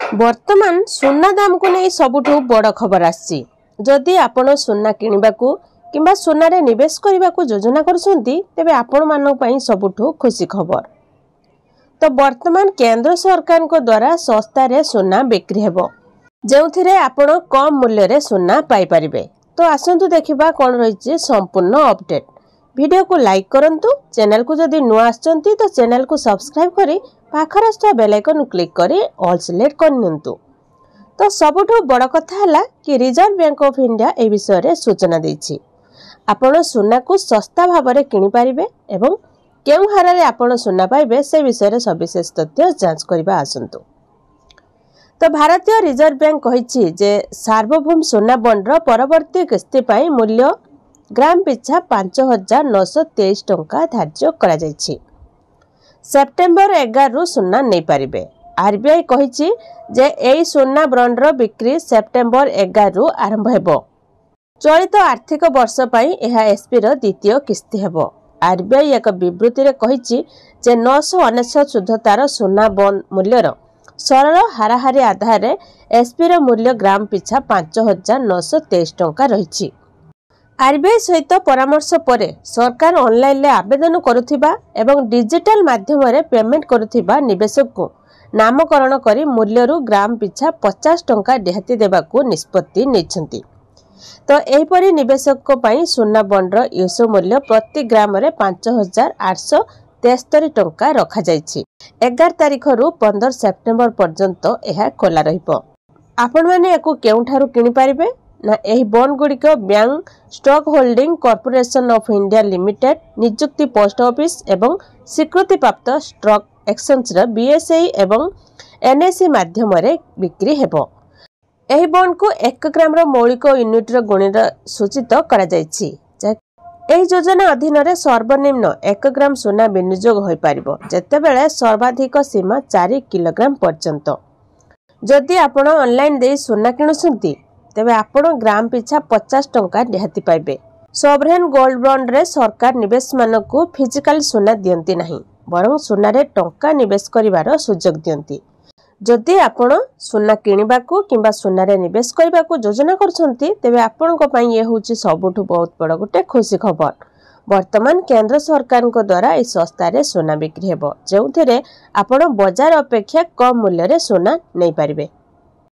ବର୍ତ୍ତମାନ ସୁନା ଦାମକୁ ନେଇ ସବୁଠୁ ବଡ଼ ଖବର ଆସିଛି। ଯଦି ଆପଣ ସୁନା କିଣିବାକୁ କିମ୍ବା ସୁନାରେ ନିବେଶ କରିବାକୁ ଯୋଜନା କରୁଛନ୍ତି, ତେବେ ଆପଣମାନଙ୍କ ପାଇଁ ସବୁଠୁ ଖୁସି ଖବର। ତ ବର୍ତ୍ତମାନ କେନ୍ଦ୍ର ସରକାରଙ୍କ ଦ୍ୱାରା ଶସ୍ତାରେ ସୁନା ବିକ୍ରି ହେବ, ଯେଉଁଥିରେ ଆପଣ କମ୍ ମୂଲ୍ୟରେ ସୁନା ପାଇପାରିବେ। ତ ଆସନ୍ତୁ ଦେଖିବା କ'ଣ ରହିଛି ସମ୍ପୂର୍ଣ୍ଣ ଅପଡେଟ୍। ଭିଡ଼ିଓକୁ ଲାଇକ୍ କରନ୍ତୁ। ଚ୍ୟାନେଲକୁ ଯଦି ନୂଆ ଆସିଛନ୍ତି, ତ ଚ୍ୟାନେଲକୁ ସବସ୍କ୍ରାଇବ୍ କରି ପାଖରେ ଆସୁଥିବା ବେଲ୍ ଆଇକନ୍ କ୍ଲିକ୍ କରି ଅଲ୍ ସିଲେକ୍ଟ କରିନିଅନ୍ତୁ। ତ ସବୁଠୁ ବଡ଼ କଥା ହେଲା କି ରିଜର୍ଭ ବ୍ୟାଙ୍କ ଅଫ୍ ଇଣ୍ଡିଆ ଏ ବିଷୟରେ ସୂଚନା ଦେଇଛି। ଆପଣ ସୁନାକୁ ଶସ୍ତା ଭାବରେ କିଣିପାରିବେ ଏବଂ କେଉଁ ହାରରେ ଆପଣ ସୁନା ପାଇବେ, ସେ ବିଷୟରେ ସବିଶେଷ ତଥ୍ୟ ଯାଞ୍ଚ କରିବା ଆସନ୍ତୁ। ତ ଭାରତୀୟ ରିଜର୍ଭ ବ୍ୟାଙ୍କ କହିଛି ଯେ ସାର୍ବଭୌମ ସୁନା ବଣ୍ଡର ପରବର୍ତ୍ତୀ କିସ୍ତି ପାଇଁ ମୂଲ୍ୟ ଗ୍ରାମ ପିଛା 5923 ଟଙ୍କା ଧାର୍ଯ୍ୟ କରାଯାଇଛି। ସେପ୍ଟେମ୍ବର 11ରୁ ସୁନା ନେଇପାରିବେ। ଆରବିଆଇ କହିଛି ଯେ ଏହି ସୁନା ବଣ୍ଡର ବିକ୍ରି ସେପ୍ଟେମ୍ବର 11ରୁ ଆରମ୍ଭ ହେବ। ଚଳିତ ଆର୍ଥିକ ବର୍ଷ ପାଇଁ ଏହା ଏସ୍ପିର ଦ୍ୱିତୀୟ କିସ୍ତି ହେବ। ଆରବିଆଇ ଏକ ବିବୃତ୍ତିରେ କହିଛି ଯେ 999 ଶୁଦ୍ଧତାର ସୁନା ବଣ୍ଡ ମୂଲ୍ୟର ସରଳ ହାରାହାରି ଆଧାରରେ ଏସ୍ପିର ମୂଲ୍ୟ ଗ୍ରାମ ପିଛା 5923 ଟଙ୍କା ରହିଛି। ଆରବିଆଇ ସହିତ ପରାମର୍ଶ ପରେ ସରକାର ଅନଲାଇନରେ ଆବେଦନ କରୁଥିବା ଏବଂ ଡିଜିଟାଲ ମାଧ୍ୟମରେ ପେମେଣ୍ଟ କରୁଥିବା ନିବେଶକଙ୍କୁ ନାମକରଣ କରି ମୂଲ୍ୟରୁ ଗ୍ରାମ ପିଛା 50 ଟଙ୍କା ରିହାତି ଦେବାକୁ ନିଷ୍ପତ୍ତି ନେଇଛନ୍ତି। ତ ଏହିପରି ନିବେଶକଙ୍କ ପାଇଁ ସୁନା ବଣ୍ଡର ଇସ୍ୟୁ ମୂଲ୍ୟ ପ୍ରତି ଗ୍ରାମରେ 5873 ଟଙ୍କା ରଖାଯାଇଛି। 11 ତାରିଖରୁ 15 ସେପ୍ଟେମ୍ବର ପର୍ଯ୍ୟନ୍ତ ଏହା ଖୋଲା ରହିବ। ଆପଣମାନେ ୟାକୁ କେଉଁଠାରୁ କିଣିପାରିବେ ନା, ଏହି ବଣ୍ଡ ଗୁଡ଼ିକ bank, stock holding corporation of India limited, ନିଯୁକ୍ତି ପୋଷ୍ଟ ଅଫିସ ଏବଂ ସ୍ୱୀକୃତିପ୍ରାପ୍ତ ଷ୍ଟକ୍ ଏକ୍ସଚେଞ୍ଜର ବିଏସ୍ଇ ଏବଂ ଏନ୍ଏସ୍ଇ ମାଧ୍ୟମରେ ବିକ୍ରି ହେବ। ଏହି ବଣ୍ଡକୁ 1 ଗ୍ରାମର ମୌଳିକ ୟୁନିଟ୍ର ଗୁଣରେ ସୂଚିତ କରାଯାଇଛି। ଏହି ଯୋଜନା ଅଧୀନରେ ସର୍ବନିମ୍ନ 1 ଗ୍ରାମ ସୁନା ବିନିଯୋଗ ହୋଇପାରିବ, ଯେତେବେଳେ ସର୍ବାଧିକ ସୀମା 4 କିଲୋଗ୍ରାମ ପର୍ଯ୍ୟନ୍ତ। ଯଦି ଆପଣ ଅନଲାଇନ୍ ଦେଇ ସୁନା କିଣୁଛନ୍ତି, ତେବେ ଆପଣ ଗ୍ରାମ ପିଛା 50 ଟଙ୍କା ରିହାତି ପାଇବେ। ସୋଭରେନ୍ ଗୋଲ୍ଡ ବଣ୍ଡରେ ସରକାର ନିବେଶମାନଙ୍କୁ ଫିଜିକାଲ ସୁନା ଦିଅନ୍ତି ନାହିଁ, ବରଂ ସୁନାରେ ଟଙ୍କା ନିବେଶ କରିବାର ସୁଯୋଗ ଦିଅନ୍ତି। ଯଦି ଆପଣ ସୁନା କିଣିବାକୁ କିମ୍ବା ସୁନାରେ ନିବେଶ କରିବାକୁ ଯୋଜନା କରୁଛନ୍ତି, ତେବେ ଆପଣଙ୍କ ପାଇଁ ଇଏ ହେଉଛି ସବୁଠୁ ବହୁତ ବଡ଼ ଗୋଟେ ଖୁସି ଖବର। ବର୍ତ୍ତମାନ କେନ୍ଦ୍ର ସରକାରଙ୍କ ଦ୍ୱାରା ଏହି ଶସ୍ତାରେ ସୁନା ବିକ୍ରି ହେବ, ଯେଉଁଥିରେ ଆପଣ ବଜାର ଅପେକ୍ଷା କମ୍ ମୂଲ୍ୟରେ ସୁନା ନେଇପାରିବେ।